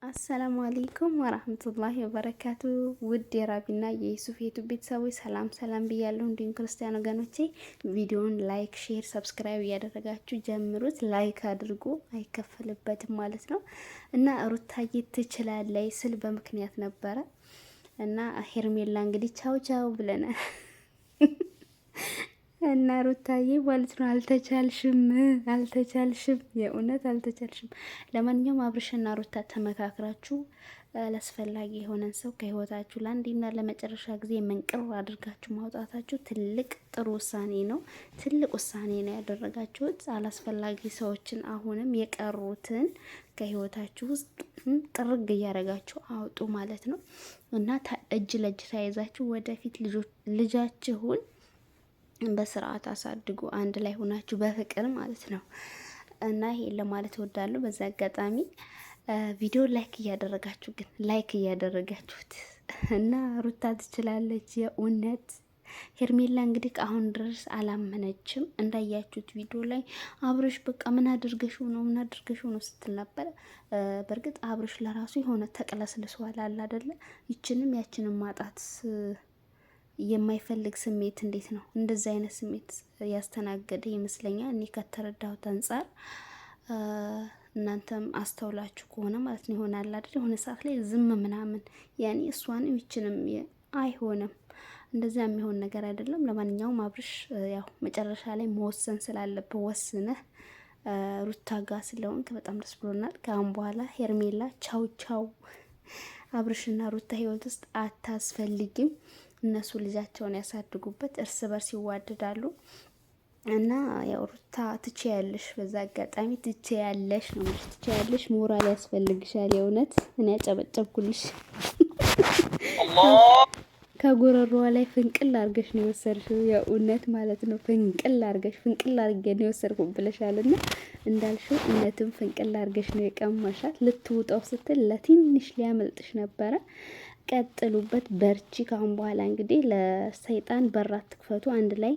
السلام عليكم ورحمة الله وبركاته። ውድ የራቢና የዩሱፍ ዩቱብ ቤተሰቦች ሰላም ሰላም ብያለሁ። እንዲሁም ክርስቲያን ወገኖቼ ቪዲዮውን like፣ share፣ subscribe እያደረጋችሁ ጀምሩት። Like አድርጉ፣ አይከፈልበትም ማለት ነው። እና ሩታዬ ትችላለች ስል በምክንያት ነበረ። እና ሄርሜላ እንግዲህ ቻው ቻው ብለናል። እና ሩታዬ ማለት ነው አልተቻልሽም፣ አልተቻልሽም፣ የእውነት አልተቻልሽም። ለማንኛውም አብርሽና ሩታ ተመካክራችሁ አላስፈላጊ የሆነን ሰው ከህይወታችሁ ለአንዴና ለመጨረሻ ጊዜ መንቅር አድርጋችሁ ማውጣታችሁ ትልቅ ጥሩ ውሳኔ ነው። ትልቅ ውሳኔ ነው ያደረጋችሁት። አላስፈላጊ ሰዎችን አሁንም የቀሩትን ከህይወታችሁ ውስጥ ጥርግ እያደረጋችሁ አውጡ ማለት ነው። እና እጅ ለእጅ ተያይዛችሁ ወደፊት ልጃችሁን በስርዓት አሳድጉ። አንድ ላይ ሆናችሁ በፍቅር ማለት ነው። እና ይሄን ለማለት እወዳለሁ። በዛ አጋጣሚ ቪዲዮ like እያደረጋችሁ ግን like እያደረጋችሁት እና ሩታ ትችላለች የእውነት። ሄርሜላ እንግዲህ ከአሁን ድረስ አላመነችም። እንዳያችሁት ቪዲዮ ላይ አብርሽ በቃ ምን አድርገሽው ነው ምን አድርገሽው ነው ስትል ነበር። በእርግጥ አብርሽ ለራሱ የሆነ ተቅለስልሷል አለ አይደለ? ይችንም ያችንም ማጣት የማይፈልግ ስሜት እንዴት ነው እንደዚህ አይነት ስሜት ያስተናገደ ይመስለኛል። እኔ ከተረዳሁት አንጻር እናንተም አስተውላችሁ ከሆነ ማለት ነው ይሆናል አይደል? የሆነ ሰዓት ላይ ዝም ምናምን ያኔ እሷንም ይችንም አይሆንም፣ እንደዚያ የሚሆን ነገር አይደለም። ለማንኛውም አብርሽ ያው መጨረሻ ላይ መወሰን ስላለብህ ወስነህ ሩታ ጋ ስለሆንክ በጣም ደስ ብሎናል። ከአሁን በኋላ ሄርሜላ ቻው ቻው፣ አብርሽና ሩታ ህይወት ውስጥ አታስፈልጊም። እነሱ ልጃቸውን ያሳድጉበት፣ እርስ በርስ ይዋደዳሉ። እና ያው ሩታ ትችያለሽ፣ በዛ አጋጣሚ ትችያለሽ ነው የምልሽ፣ ትችያለሽ። ሞራል ያስፈልግሻል። የእውነት እኔ ያጨበጨብኩልሽ። ከጎረሮዋ ላይ ፍንቅል አርገሽ ነው የወሰድሽው። የእውነት ማለት ነው። ፍንቅል አርገሽ ፍንቅል አርጌ ነው የወሰድኩ ብለሻል። እና እንዳልሽው እውነትም ፍንቅል አርገሽ ነው የቀማሻት። ልትውጠው ስትል ለትንሽ ሊያመልጥሽ ነበረ። ቀጥሉበት፣ በርቺ። ካሁን በኋላ እንግዲህ ለሰይጣን በር አትክፈቱ። አንድ ላይ